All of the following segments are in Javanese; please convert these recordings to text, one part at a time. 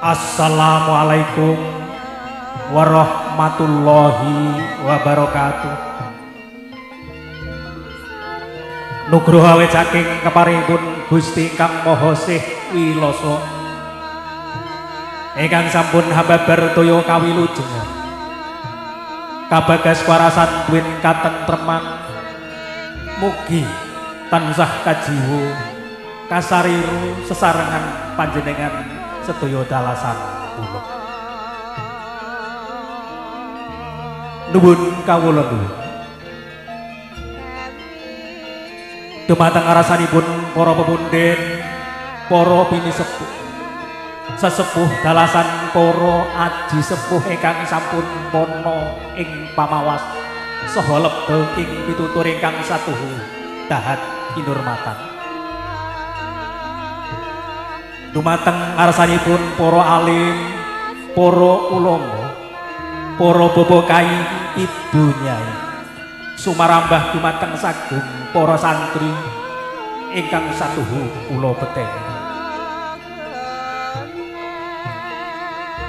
Assalamualaikum warahmatullahi wabarakatuh. Nugroho awit saking keparingipun Gusti Kang Maha Sih Wiloso ingkang sampun hababar toya kawilujengan kabagas warasan duwin katentreman, mugi tansah kajiwa kasariru sesarengan panjenengan sedaya dalasan kula. Nuwun kawula nuwun dumateng arasanipun para pepunden, para pinisepuh, sesepuh dalasan para aji sepuh ingkang sampun pona ing pamawas saha lebda ing pitutur ingkang satuhu dahat kinurmatan. Dumateng arsanipun para alim, para ulama, para bapa kai, ibu nyai, sumarambah dumateng sagung para santri ingkang satuhu kula beteni.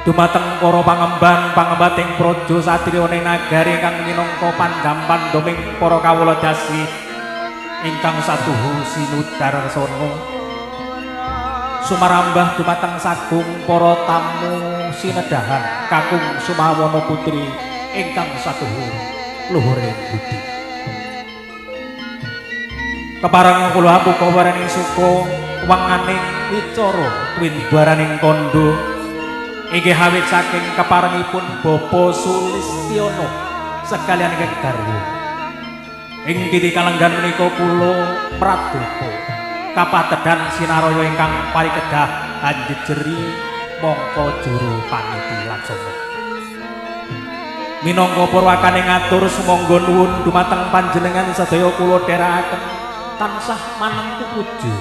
Dumateng para pangemban pangembating praja satriya ning nagari ingkang minangka pandham-pandhaming para kawula dasi ingkang satuhu sinudarsana. Sumarambah dumateng sagung para tamu sinedahan kakung Sumawana putri ingkang satuhu luhure budi. Kepareng kula apuka waraning suka wenganing wicara twindaraning kandha inggih awit saking keparengipun Bapak Sulistiono sekalian ingkang garwa. Ing titi kalenggan menika kula pradapa kapatedan sinaraya ingkang parikedah anjejeri mangka juru paniti laksana. Minangka purwakane ngatur sumangga nuwun dumateng panjenengan sedaya kula dherekaken tansah manengku puji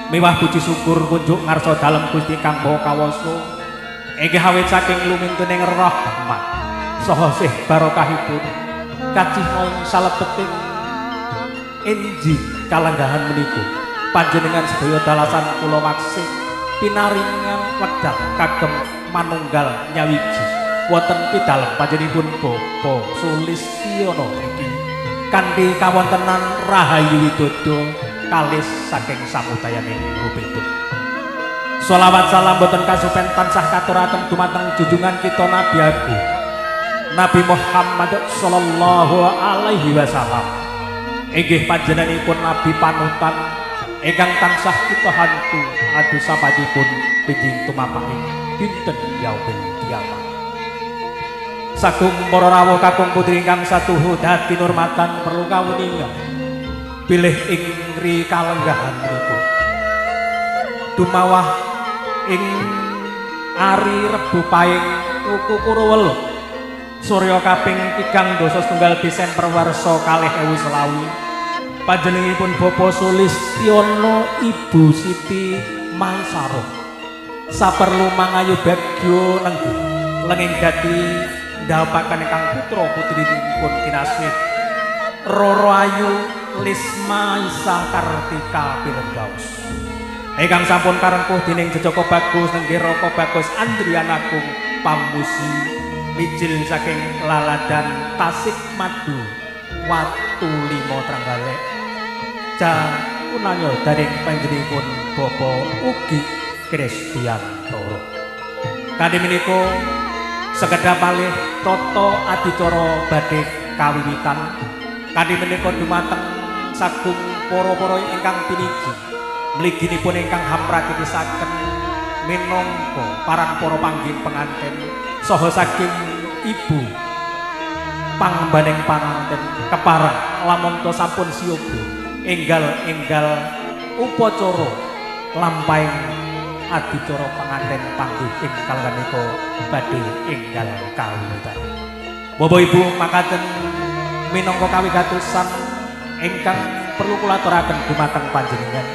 miwah puji syukur kunjuk ngarsa dalem Gusti Kang Maha Kawasa inggih awit saking lumintuning rahmat saha sih barokahipun kacihna ing salebeting enjing kalenggahan menika panjenengan sedaya dalasan kula maksih pinaringan wekdal kagem manunggal nyawiji wonten pidalem panjenenganipun Bapak Sulistiono iki kanthi kawontenan Rahayu Widodo kalis saking samudayaning rupipun. Sholawat salam boten kasupen tansah katuraken dumateng junjungan kita Nabi Agung Nabi Muhammad sallallahu alaihi wasallam inggih panjenenganipun nabi panutan ingkang tansah kita hantu adu sapadipun pinjing tumapahing dinten yaumil kiamat. Sagung para rawuh kakung putri ingkang satuhu dadi nurmatan perlu kawuninga bilih ing ri kalenggahan menika dumawah ing ari Rebo Paing wuku Kuro Welu surya kaping 31 Desember warsa 2020 panjenenganipun Bapak Sulistiono Ibu Siti Maisaroh saperlu mangayu bagya nenggih lenging dadi ndhapaken ingkang putra putrinipun kinasih Roro Ayu Lisma Isa Kartika Firdaus ingkang sampun karengkuh dening Jejaka Bagus nenggih Raka Bagus Andrian Agung Pamusi mijil saking Laladan Tasik Madu Watu Limo Trenggalek jakunanya daring panjenenganipun Bapak Ugi Kristiantoro. Kanthi menika sekedhap malih tata adicara badhe kawiwitan. Kanthi menika dumateng sagung para-para ingkang piniji mliginipun ingkang hamratitisaken minangka paran para panggih penganten saha saking ibu pangembaning panganten kepareng lamun ta sampun siyoga enggal-enggal upacara lampahing adicara penganten panggih ing kalengganika badhe enggal kawiwitan. Bapak Ibu makaten minangka kawigatosan ingkang perlu kula aturaken dumateng panjenengan.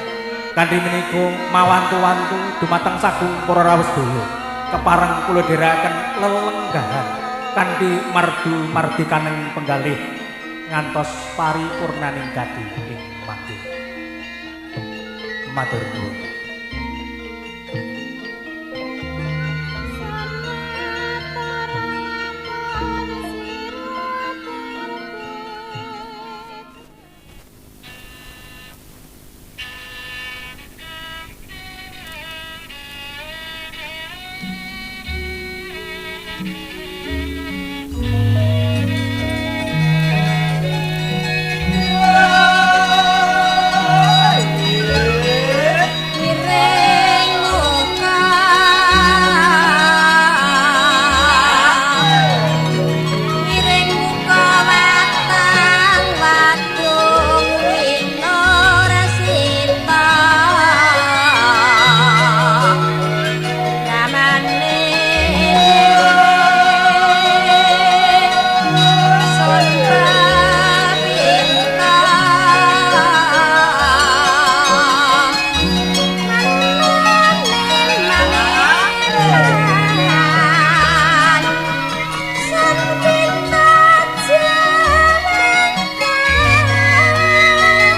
Kanthi menika mawantu-wantu dumateng sagung para rawuh sedaya kepareng kula dherekaken lelenggahan kanthi mardu mardikaning penggalih ngantos paripurnaning gati ing mangke. Matur nuwun.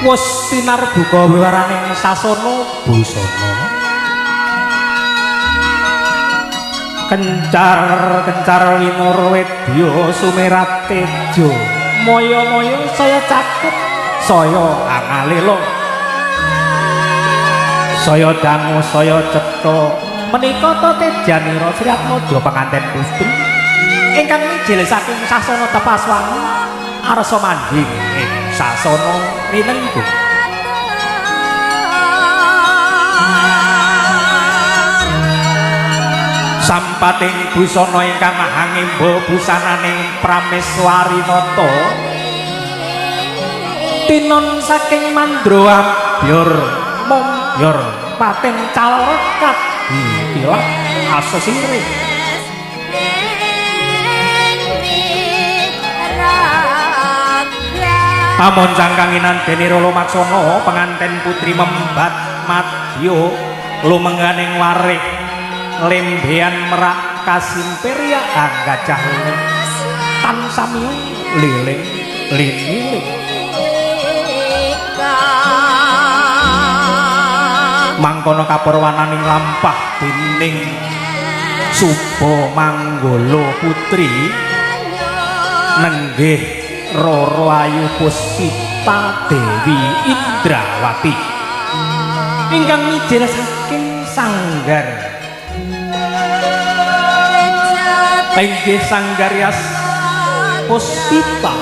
Wus tinarbuka wiwaraning sasana busana. Kencar kencar winurwedya sumerat tejo. Maya-maya saya caket saya angalela. Saya dangu saya cetha menika ta tejanira Sri Atmaja penganten putri ingkang mijil saking sasana Tepaswangi arsa manjing ing sasana rinengku. Sampating busana ingkang mahangimba busananing Prameswarinata tinon saking mandra ambyor mombyor pating calrekat dipilah asesire. Amon cangkanginan denira lumaksana penganten putri membat madya lumengganing warih lembean merak kasimpirya anggajah tan samiya liling liniling. Mangkono kapurwananing lampah dening Suba Manggala Putri nenggih Roro Ayu Puspita Dewi Indrawati ingkang mijil saking sanggar inggih Sanggar Yas Puspita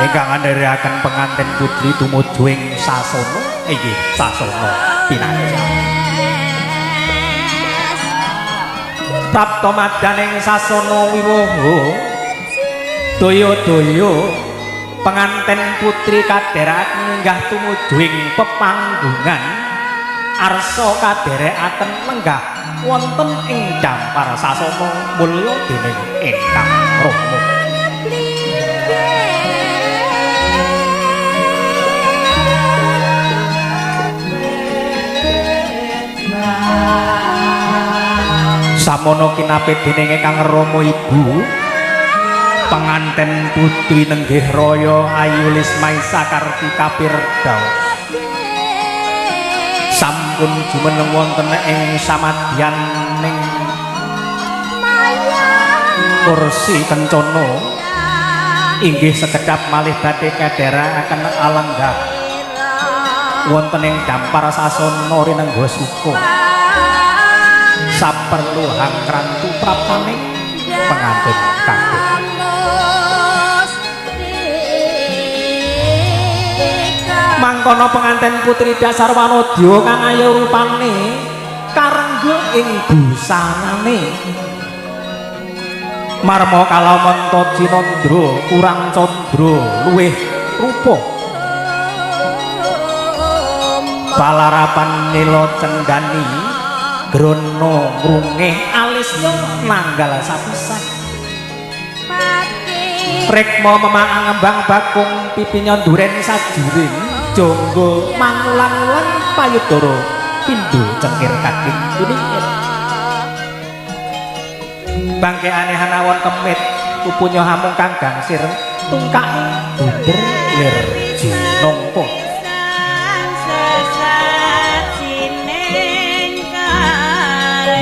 ingkang andherekaken penganten putri tumuju ing sasana inggih sasana pinanjang. Prapta madaning sasana wiwaha daya-daya penganten putri kadherekaken minggah tumuju ing pepanggungan arsa kadherekaken lenggah wonten ing dampar sasana mulya dening ingkang Rama. Samono kinapit dening ingkang Rama ibu penganten putri nenggih Raya Ayu Lismaisa Kartika Firdaus sampun jumeneng wonten ing samadyaning kursi kencana inggih sekedhap malih badhe kadherekaken alenggah wonten ing dampar sasana rinengga suka saperlu hangkrantu praptaning pengantin kabeh. Mangkono pengantin putri dasar wanodya kang ayu rupane karengga ing busanane marma kalamanta cinandra kurang candra luwih rupa palarapan nila cendani grono ngrungih alisnya nanggal sapisan rekma memang ngembang bakung pipinya duren sajuring jonggo mangulang-ulang payudara pindho cengkir kading kuning bangke anehan awon kemit pupunya hamung kang gangsir tungkake bunder lir jinongko.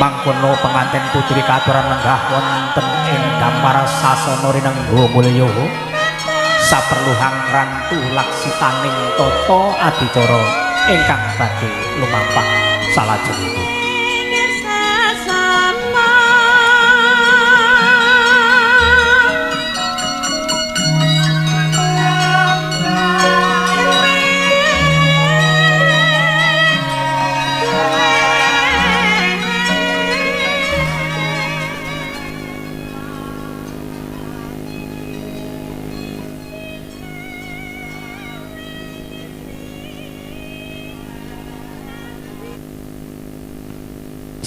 Mangkono penganten putri katuran lenggah wonten ing dampar sasana rinengga mulya saperlu hangrantu laksitaning tata adicara ingkang badhe lumampah salajengipun.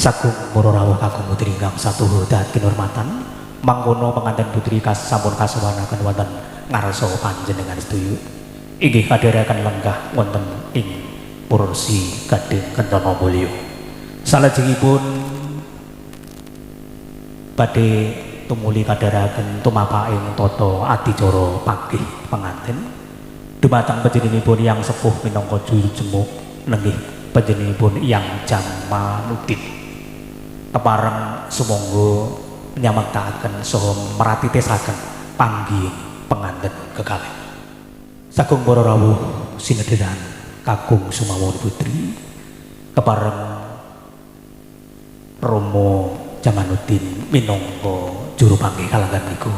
Sagung para rawuh kakung putri ingkang satuhu dahat kinurmatan, mangkono penganten putri sampun kasowanaken wonten ngarsa panjenengan sedaya. Inggih kadherekaken lenggah wonten ing kursi Gading Kencana Mulya. Salajengipun badhe tumuli kadherekaken tumapaking tata adicara panggih penganten dumateng panjenenganipun yang sepuh minangka juru jemuk nenggih panjenenganipun Yang Jamaluddin. Kepareng sumangga nyamektakaken saha meratitesaken panggih penganten kekalih. Sagung para rawuh sinedheran kakung sumawon putri, kepareng Romo Jamaluddin minangka juru panggih kalanggan niku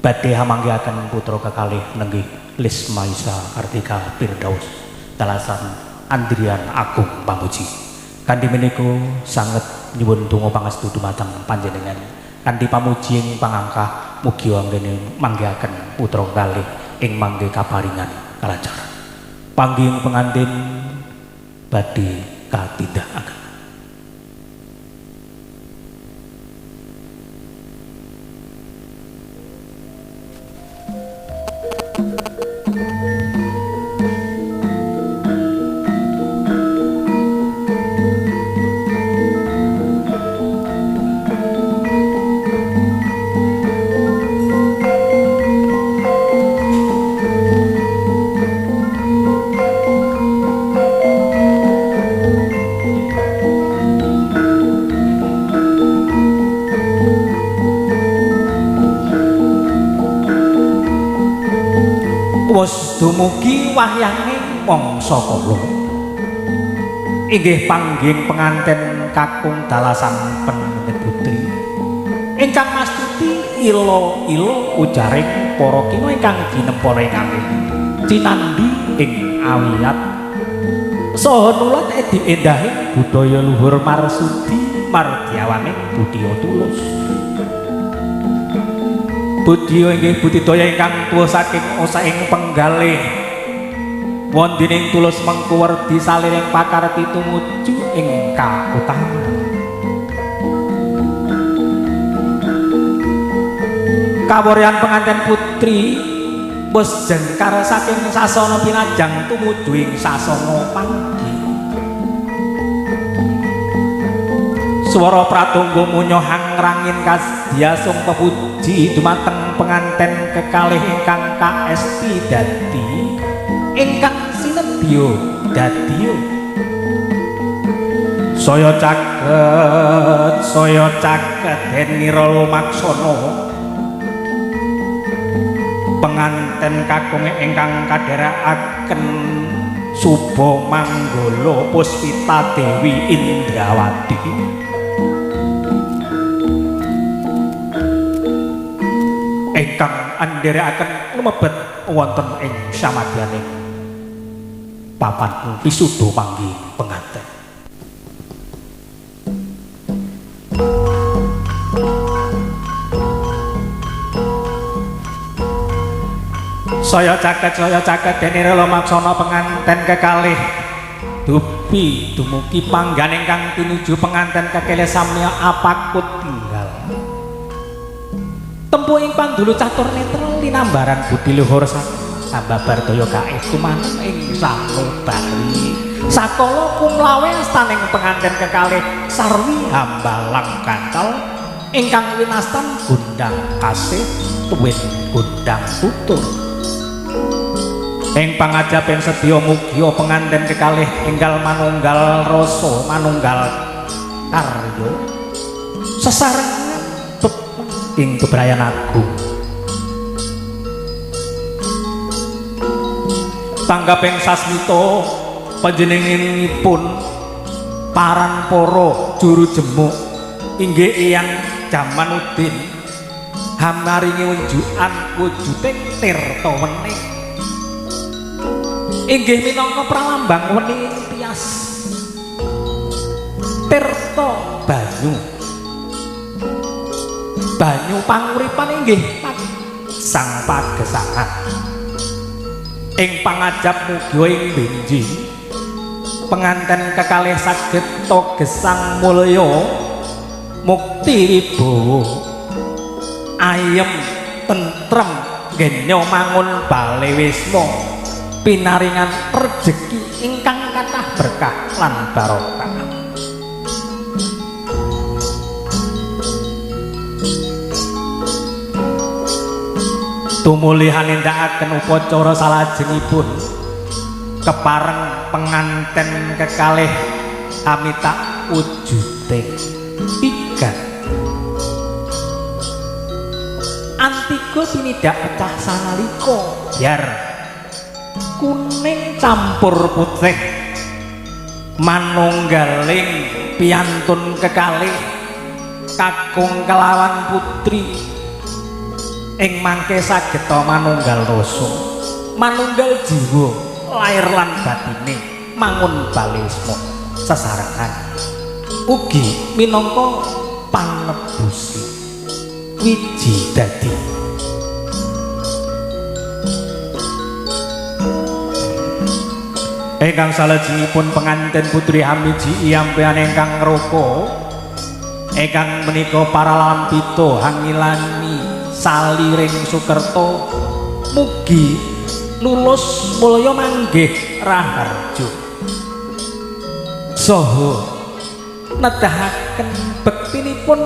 badhe hamanggihaken putra kekalih nenggih Lismaisa Kartika Firdaus dalasan Andrian Agung Pamuji. Kanthi menika sanget nyuwun donga pangestu dumateng panjenengan kanthi pamuji ing pangangkah mugi anggene manggihaken putra kalih ing mangke kaparingan kalancaran. Panggih pengantin badhe katindakaken. Dumugi wahyange mangsa kala inggih panggih penganten kakung dalasan penganten putri ingkang mastuti ila-ila ujaring para kina ingkang dinempona ing angin cinandhi ing awiyat saha nulat edi endahing budaya luhur marsudi mardyawaning budya tulus. Budya inggih budidaya ingkang tuwa saking osaing penggalih wondening tulus mengku werdi saliring pakarti tumuju ing kautaman. Kaworyan penganten putri wis jengkar saking sasana pinajang tumuju ing sasana panggih. Swara pratangga munyoh angrangin kadyasung pepuji dumateng penganten kekalih ingkang kaesti dadi ingkang sinedya dadiya. Saya caket den ngira lumaksana penganten kakung ingkang kadherekaken Suba Manggala Puspita Dewi Indrawati. Ingkang andherekaken lumebet wonten ing samadyaning papan wisuda panggih penganten. Saya caket dene lumaksana penganten kekalih dupi dumugi panggan ingkang tinuju penganten kekalih samya apakut tinggal. Tempuh ing pandulu catur netra linambaran budi luhur sambabar daya gaib tumanten ing sanubari sakala kumlawe astaning penganten kekalih sarwi hambalang kantal ingkang winastan gundang kasih tuwin gundang tutur. Ing pangajaping sedya mugia penganten kekalih enggal manunggal rasa manunggal karya sesarengan ing bebrayan agung. Tanggaping sasmita panjenenganipun paran para juru jemuk inggih Eyang Jamaluddin hamaringi unjukan wujuding tirta wening inggih minangka pralambang wening tias tirta banyu banyu panguripan inggih sang pagesangan. Ing pangajap mugia ing benjing Penganten kekalih saged togesang mulya mukti wibawa ayem tentrem genya mangun bale wisma pinaringan rejeki ingkang kathah berkah lan barokah. Tumuli nindakaken upacara salajengipun kepareng penganten kekalih amitak wujuding tiga. Antiga tinidak pecah sanalika biar kuning campur putih manunggaling piantun kekalih kakung kelawan putri ing mangke sageta manunggal rasa manunggal jiwa lahir lan batine mangun balisma sesarengan ugi minangka panebusi wiji dadi. Ingkang salajengipun pengantin putri Hamiji ampeyan ingkang ngroko ingkang menika para lampita hangilani saliring Sukerto mugi lulus mulya manggih raharjo saha nedahaken bektinipun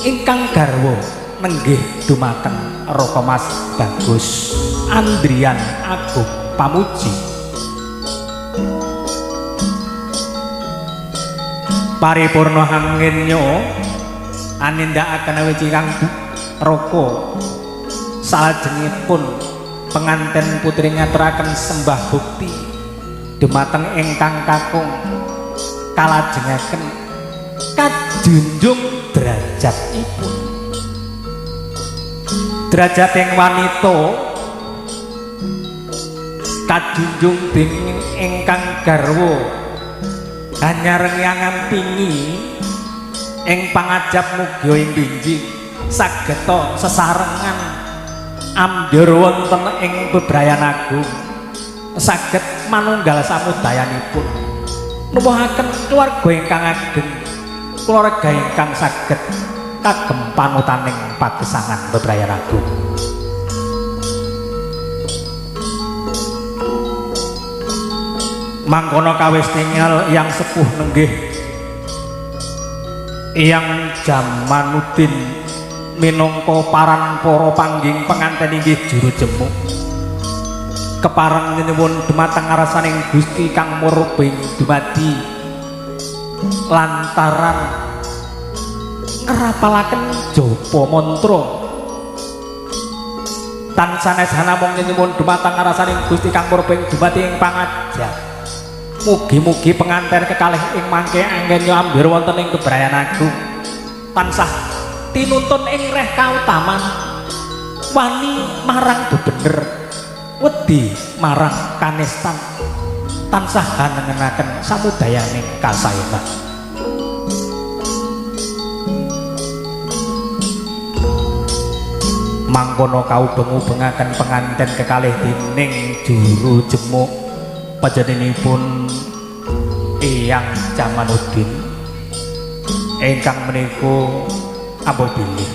ingkang garwa nenggih dumateng Raka Mas Bagus Andrian Agung Pamuji. Paripurna hangenya anindakaken wiji kang raka salajengipun penganten putri ngaturaken sembah bukti dumateng ingkang kakung kalajengaken kajunjung derajatipun. Derajating wanita kajunjung dening ingkang garwa hanyarengi angampingi ing pangajap mugia ing binjing sageta sesarengan ambyar wonten ing bebrayan agung saged manunggal samudayanipun nuwuhaken keluarga ingkang ageng keluarga ingkang saged kagem panutaning pagesangan bebrayan agung. Mangkono kawis tinggal yang sepuh nenggih Eyang Jamanuddin minangka paran para pangging penganten inggih juru jemuk kepareng nyuwun dumateng ngarsaning Gusti Kang Murba ing dumadi lantaran ngrapalaken japa mantra tan sanes namung nyuwun dumateng ngarsaning Gusti Kang Murba ing dumadi ing pangajar. Mugi-mugi penganten kekalih ing mangke anggen ambir wonten ing kebrayan agung tansah tinuntun ing reh kautaman wani marang bebener wedi marang kanestan tansah hanengenaken samudayaning kasaenan. Mangkono kaubeng-ubengaken penganten kekalih dening juru jemuk panjenenganipun Eyang Jamanuddin ingkang menika ambo bilih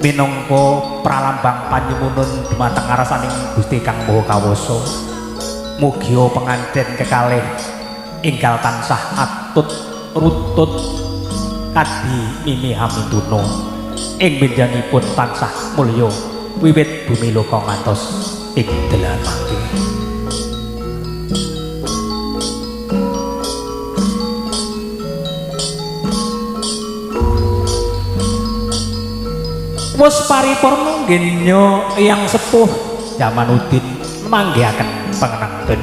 minangka pralambang panyuwunun dumateng ngarsaning Gusti Kang Maha Kawasa. Mugia penganten kekalih enggal tansah atut rutut kadi mimi hamintuna ing benjangipun tansah mulya wiwit bumi loka ngantos ing dalan mangke. Wus paripurna nggenya Eyang Sepuh Jamanuddin manggihaken penganten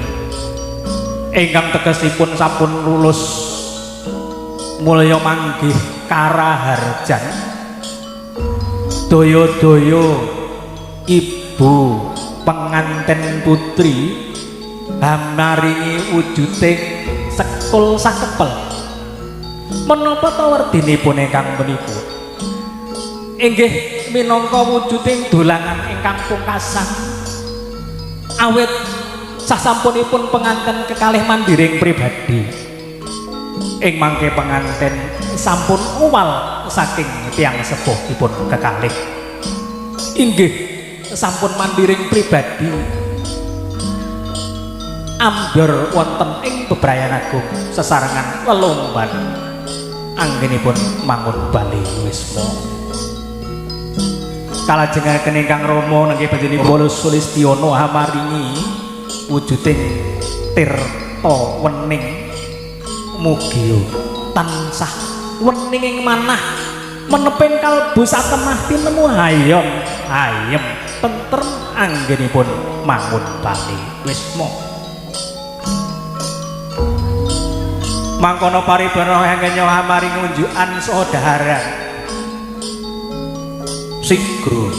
ingkang tegesipun sampun lulus mulya manggih karaharjan daya-daya ibu penganten putri hamaringi wujuding sekul sakepel. Menapa ta werdinipun ingkang menika? Inggih minangka wujuding dolangan ingkang pungkasan awit Sasampunipun penganten kekalih mandiring pribadi. Ing mangke penganten sampun uwal saking tiyang sepuhipun kekalih. Inggih sampun mandiring pribadi ambyar wonten ing bebrayan agung sesarengan lelomban anggenipun mangun bali wisma. Kalajengaken ingkang Rama nenggih panjenenganipun Sulistiono hamaringi wujuding tirta wening mugia tansah wening ing manah meneping kalbu satemah tinemu hayom ayem tentrem anggenipun mangun bali wisma. Mangkono paribana hangenya hamaringi unjukan saha daharan sigra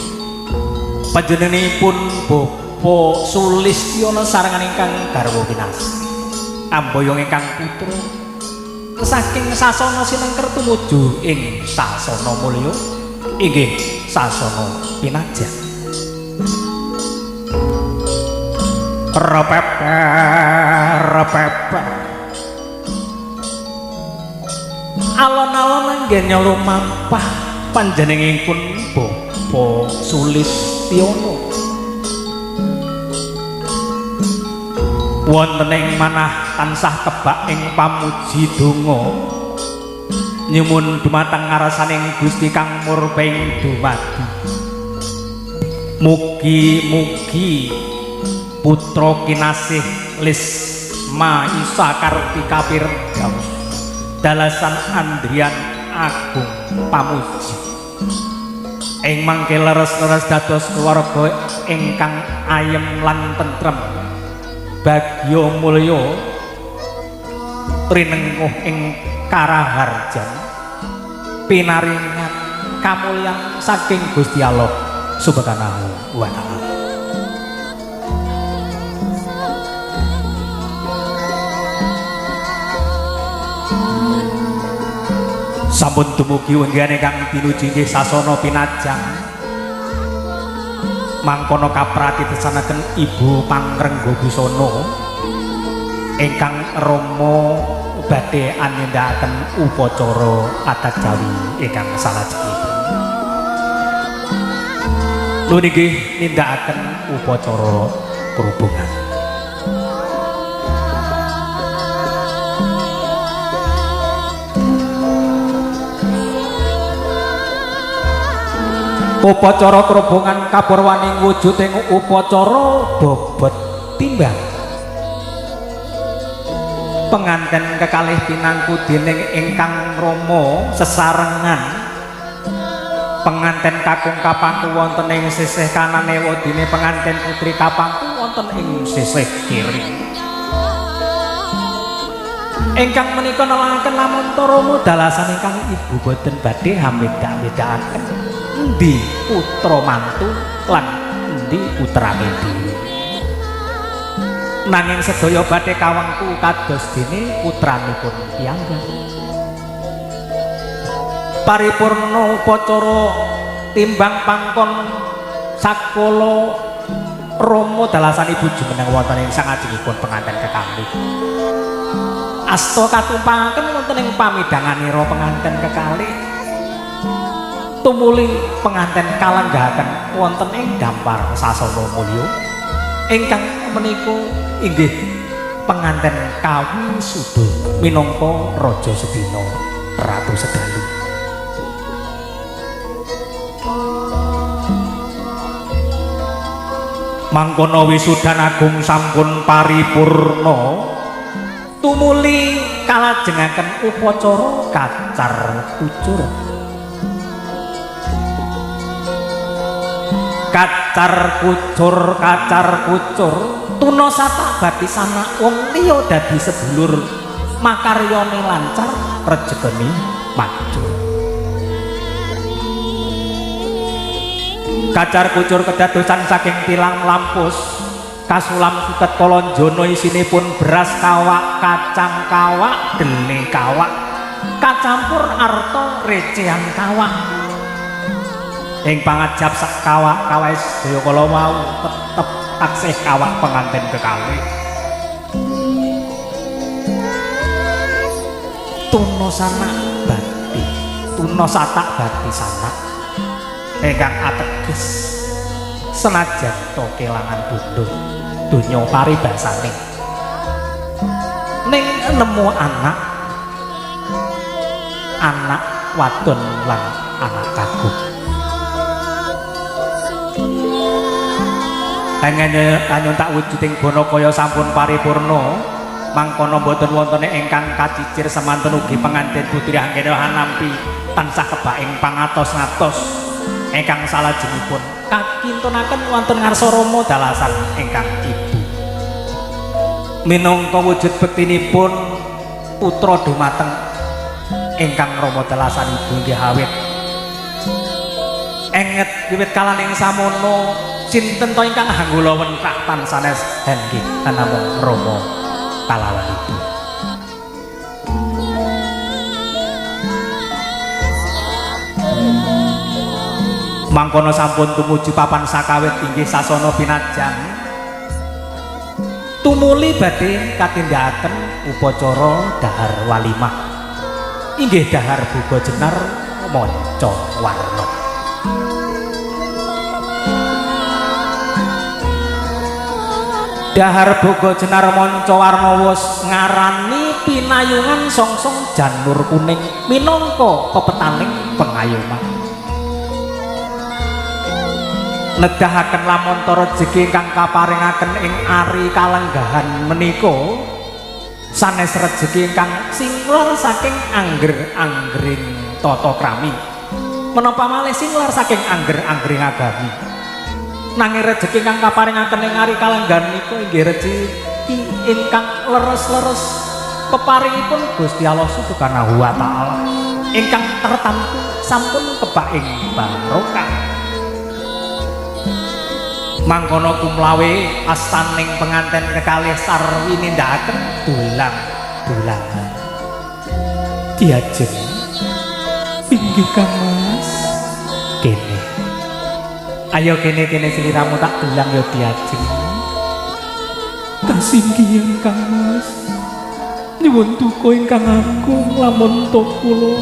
panjenenganipun Bapak Sulistiono sarengan ingkang garwa kinasih amboyong ingkang putra saking sasana sinengker tumuju ing sasana mulya inggih sasana pinajang. Repepeh repepeh alon-alon anggene lumampah panjenenganipun Bapak Sulistiono wonten ing manah tansah kebak ing pamuji donga nyuwun dumateng ngarsaning Gusti kang murbaing dumadi. Mugi-mugi putra kinasih Lisma Isa Kartika Firdaus dalasan Andrian Agung pamuji ing mangke leres-leres dados keluarga ingkang ayem lan tentrem bagya mulya trinengkuh ing karaharjan pinaringan kamulyan saking Gusti Allah Subhanahu wa ta'ala. Sampun dumugi wenggihane kang tinuju inggih sasana pinajang mangkono kapratitesanaken Ibu Pangrengga Busana ingkang rama badhe anindakaken upacara adat Jawi ingkang salajengipun. Nuwun inggih nindakaken upacara kerubungan. Upacara kerubungan kaburwaning wujuding upacara bobot timbang. Penganten kekalih pinangku dening ingkang rama sesarengan penganten kakung kapangku wonten ing sisih kanane wadine penganten putri kapangku wonten ing sisih kiri. Ingkang menika nelaken lamun rama dalasan ingkang ibu boten badhe hambedak-bedakaken endi putra mantu lan endi putrane dhewe. Nanging sedaya badhe kawengku kados dene putranipun piyambak. Paripurna upacara timbang pangkon sakala rama dalasan ibu jumeneng wonten ing sangajengipun penganten kekalih. Asta katumpangaken wonten ing pamidhanganira penganten kekalih. Tumuli penganten kalenggahaken wonten ing dampar sasana mulya ingkang menika inggih penganten kawisuda minangka raja sedina ratu sedalu. Mangkono wisudan agung sampun paripurna tumuli kalajengaken upacara kacar kucur. Kacar kucur kacar kucur tuna satak bati sanak wong liya dadi sedulur makaryane lancar rejekene maju. Kacar kucur kedadosan saking tilang lampus kasulam suket kolonjono isinipun beras kawak kacang kawak dele kawak kacampur arta recehan kawak. Ing pangajap sak kawak kawake sedaya kala wau tetep taksih kawak pengantin kekalih. Tuna sanak bakti, tuna satak bakti sanak ingkang ateges senajan to kelangan bondo donya paribasane ning nemu anak anak wadon lan anak kakung. Kanyun tak wujuding bono kaya sampun paripurna mangkono boten wonten ingkang kacicir semanten ugi pengantin putri anggene hanampi tansah kebak ing pangatos-ngatos ingkang salajengipun kakintunaken wonten ngarsa Rama dalasan ingkang ibu. Minangka wujud bektinipun putra dumateng ingkang Rama dalasan ibu nggih awit enget wiwit kalaning samono sinten to ingkang hanggula wentah tan sanes nggih namung Rama kalawan ibu. Mangkono sampun tumuju papan sakawit inggih sasana pinajang tumuli badhe katindakaken upacara dahar walimah inggih dahar buga jenar manca warna. Dahar boga jenar manca warna wus ngarani pinayungan songsong janur kuning minangka pepetaning pengayoman nedahaken lamonto rejeki ingkang kaparingaken ing ari kalenggahan menika sanes rejeki ingkang singlar saking angger-anggering tata krami menapa malih singlar saking angger-anggering agami. Nanging rejeki ingkang kaparingaken ing ari kalenggahan niku inggih rejeki ingkang leres-leres peparingipun Gusti Allah Subhanahu wa taala ingkang tertamtu sampun kebak ing barokah. Mangkono kumlawe astaning penganten kekalih sarwi nindakaken dulang-dulangan. Diajeng inggih Kang Mas kene. Ayo kene-kene sliramu tak dulang ya diajeng. Kasinggihan Kang Mas. Nyuwun duka ingkang agung lamun to kula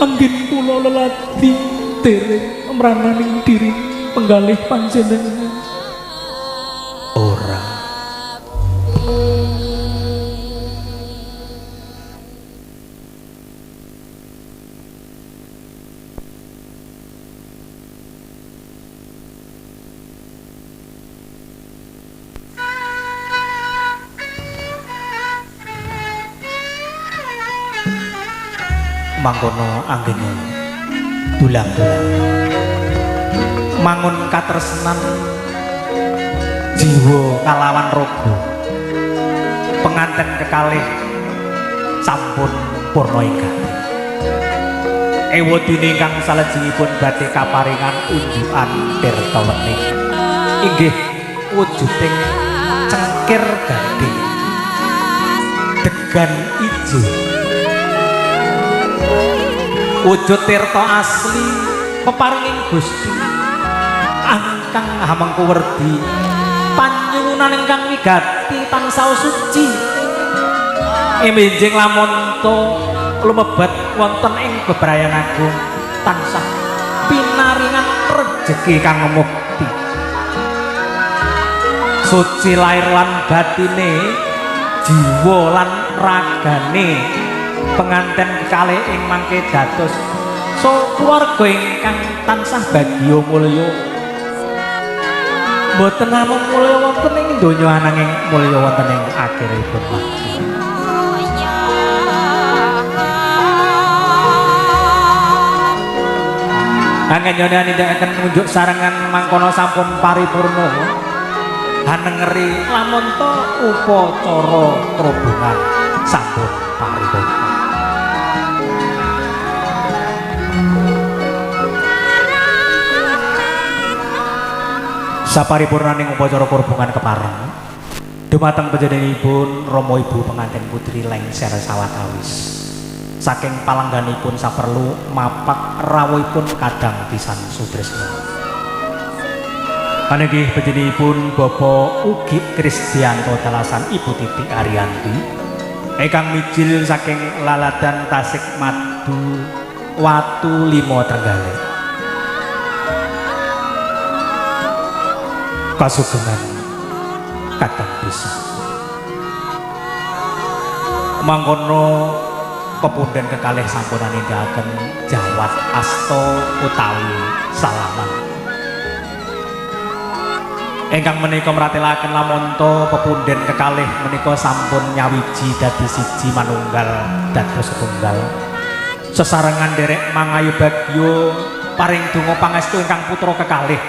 anggen kula leladi dereng mrananing diri penggalih panjenengan. Ora. Mangkono anggene dulang-dulang mangun katresnan jiwa kalawan raga penganten kekalih sampun purna ingkang ewadene ingkang salajengipun badhe kaparingan unjukan tirta wening inggih wujuding cengkir gading degan ijo wujud tirta asli peparinging Gusti angkang hamengku werdi panyuwunan ingkang wigati tansah suci enjing lamonto lumebet wonten ing bebrayan agung tansah pinaringan rejeki kang mukti suci lair lan batine jiwa lan ragane penganten kekalih ing mangke dados so keluarga ingkang tansah bagya mulya mboten namung mulya wonten ing donya ananging mulya wonten ing akhiripun mati. Anggen nindakaken ngunjuk sarengan mangkono sampun paripurna hanengeri lamonto upacara krobongan sampun paripurna. Saparipurnaning upacara krobongan kepareng dumateng panjenenganipun Rama Ibu pengantin putri lengser sawetawis saking palangganipun saperlu mapak rawuhipun kadang pisan sutresna. Panenggih panjenenganipun Bapak Ugi Kristianto dalasan Ibu Titik Ariyanti Ingkang mijil saking laladan Tasik Madu Watu 5 Trenggalek. Kasugengan katang bisa. Mangkono pepunden kekalih sampun nindakaken jawat asta utawi salaman. Ingkang menika mratelaken lamonto pepunden kekalih menika sampun nyawiji dadi siji manunggal dados setunggal. Sesarengan derek mangayu bagyo paring donga pangestu ingkang putra kekalih.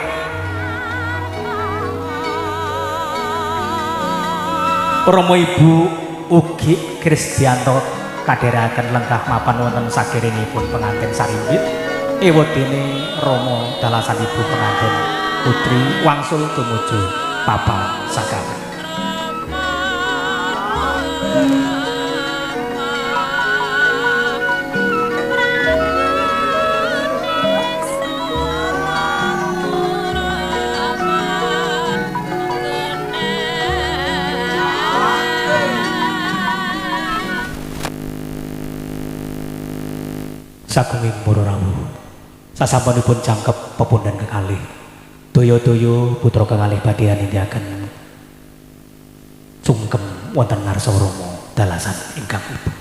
Rama Ibu ugi Krisdianto kadherekaken lenggah mapan wonten sakiringipun pengantin sarimbit. Ewadene Rama dalasan ibu pengantin putri wangsul tumuju papan sakawan. Sagunging para rawuh, sasampunipun jangkep pepunden kekalih, toyo-toyo putra kekalih badhe nindakaken sungkem wonten ngarsa Rama dalasan ingkang ibu.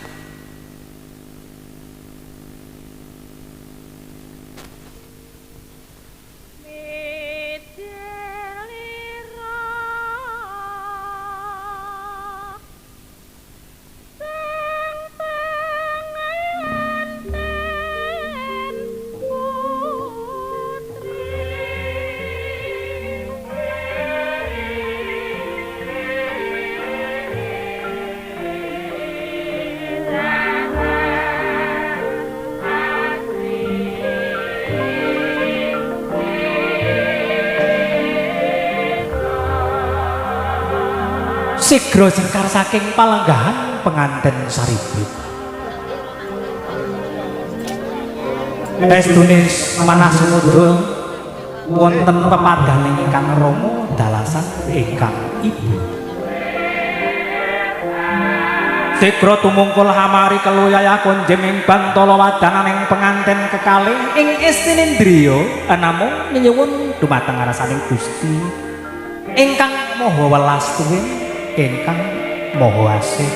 Sigra jengkar saking palenggahan penganten saribit. Estune manah sumudra wonten pepadhaning ingkang rama dalasan ingkang ibu. Sigra tumungkul hamari keluyaya konjem ing bantala wadananing penganten kekalih ing estinindriya namung nyuwun dumateng ngarsaning Gusti ingkang Maha Welas tuwin ingkang Maha Asih.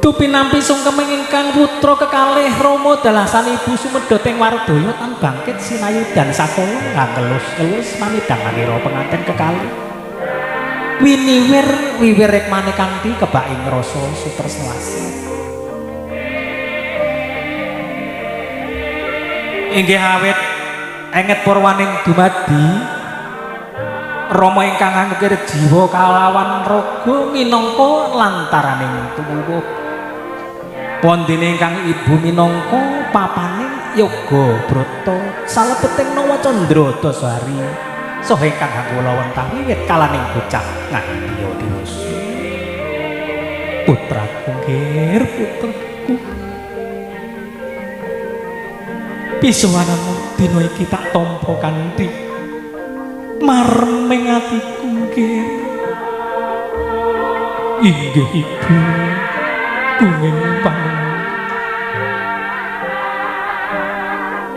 Tupinampi sungkeming ingkang putra kekalih Rama dalasan ibu sumedhot ing wardaya tan bangkit sinayudan sakala ngelus-elus mamidhanganira penganten kekalih. Winiwir wiwir rekmane kanthi kebak ing rasa sutresna asih. Inggih awit enget purwaning dumadi Rama ingkang angkir jiwa kalawan raga minangka lantaraning tuwuh. Wondene ingkang ibu minangka papaning yoga brata salebeting Nawa Candra Dasari saha ingkang kula wentah wiwit kalaning bocah ngandya dewasa. Putraku nggir putraku, pisuwananmu dina iki tak tampa kanthi mareming atiku nggir. Inggih ibu gunging panjenengan.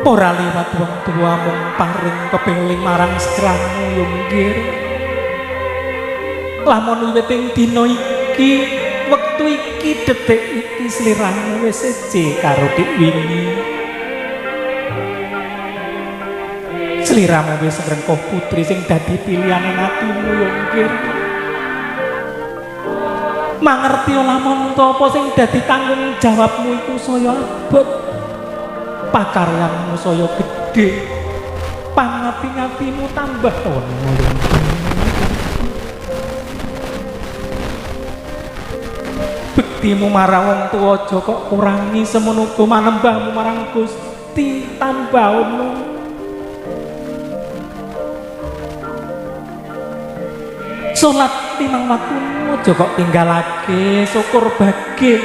Ora liwat wong tuwa mung paring pepeling marang sliramu yo nggir. Lamun wiwit ing dina iki, wektu iki, detik iki sliramu wis seje karo dik wingi. Sliramu wis ngrengkuh putri sing dadi pilihane atimu yo nggir. Mangerti lamun to apa sing dadi tanggung jawabmu iku saya abot, pakaryanmu saya gedhe, pangati-ngatimu tambah ono. Bektimu marang wong tuwa aja kok kurangi, semono uga manembahmu marang Gusti tambah ono. Salat limang waktumu aja kok tinggalake, syukur bage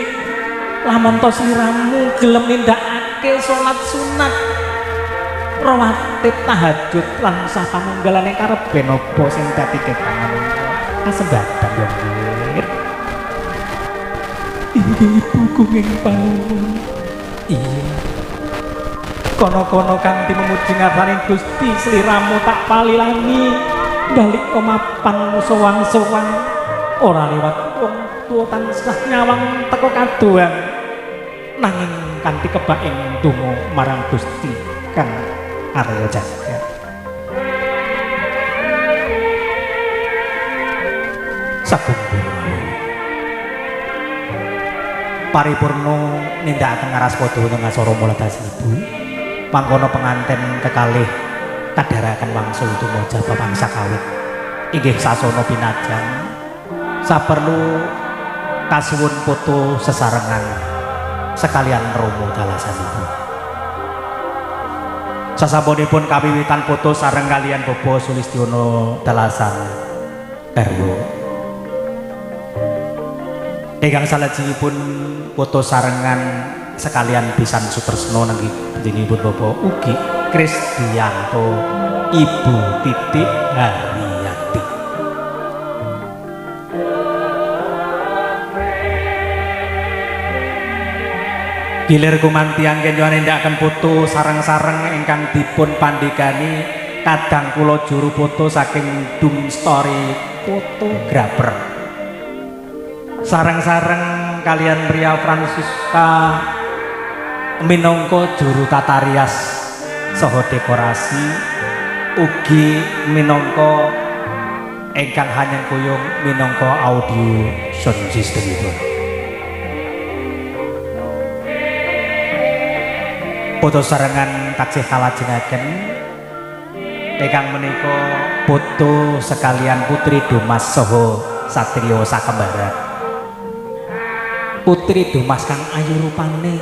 lamun to sliramu gelem nindakake salat sunat. Rawatib tahajud lan sapanunggalane kareben apa sing dadi ketangan kasembadan ya nggih. Inggih ibu gunging panuwun. Iya. Kono-kono kanthi memuji ngarsaning Gusti sliramu tak palilani balik omapan sowang-sowang ora liwat wong tuwa tansah nyawang teko kadohan nanging kanthi kebak ing donga marang Gusti kang Arya Jagat. Sagung paripurna nindakaken ngaraspada wonten ngasara mula ibu. Mangkono penganten kekalih kadharaken wangsul tumaja bangsa kawit inggih sasana pinajan saperlu kasuwun foto sesarengan sekalian romo dalasanipun. Sasampunipun kawiwitan foto sareng kalian Bapak Sulistiono dalasan garwa. Ingkang salajengipun foto sarengan sekalian pisan Sutresno nanging panjenenganipun Bapak ugi Krisdianto Ibu Titik Hariyati. Gilir kumanti anggen nindakaken foto sareng-sareng ingkang dipun pandhegani kadang kula juru foto saking Doom Story fotografer. Sareng-sareng kalian Ria Francisca minangka juru tata rias saha dekorasi ugi minangka ingkang hanyengkuyung minangka audio sound systemipun. Foto sarengan taksih kalajengaken ingkang menika foto sekalian Putri Domas saha Satrio Sakembaran. Putri Domas kang ayu rupane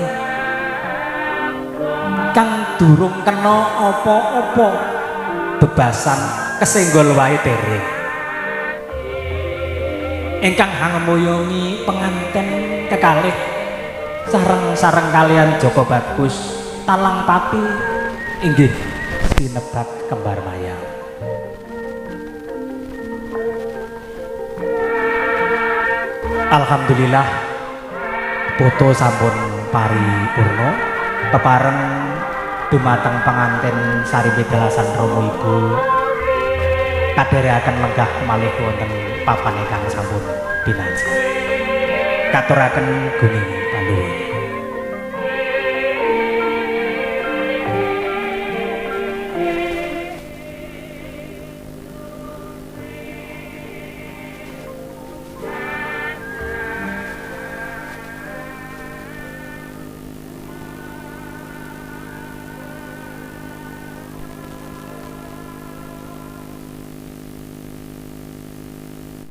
kang durung kena apa-apa bebasan kesenggol wae dereng. Ingkang hangemoyongi penganten kekalih sareng-sareng kalian Joko Bagus Talang Pati inggih sinebak kembar mayang. Alhamdulillah foto sampun paripurna pepareng dumateng pengantin sarimbi dalasan romo ibu kadherekaken lenggah malih wonten papan ingkang sampun pinaji. Katuraken guning panuwun.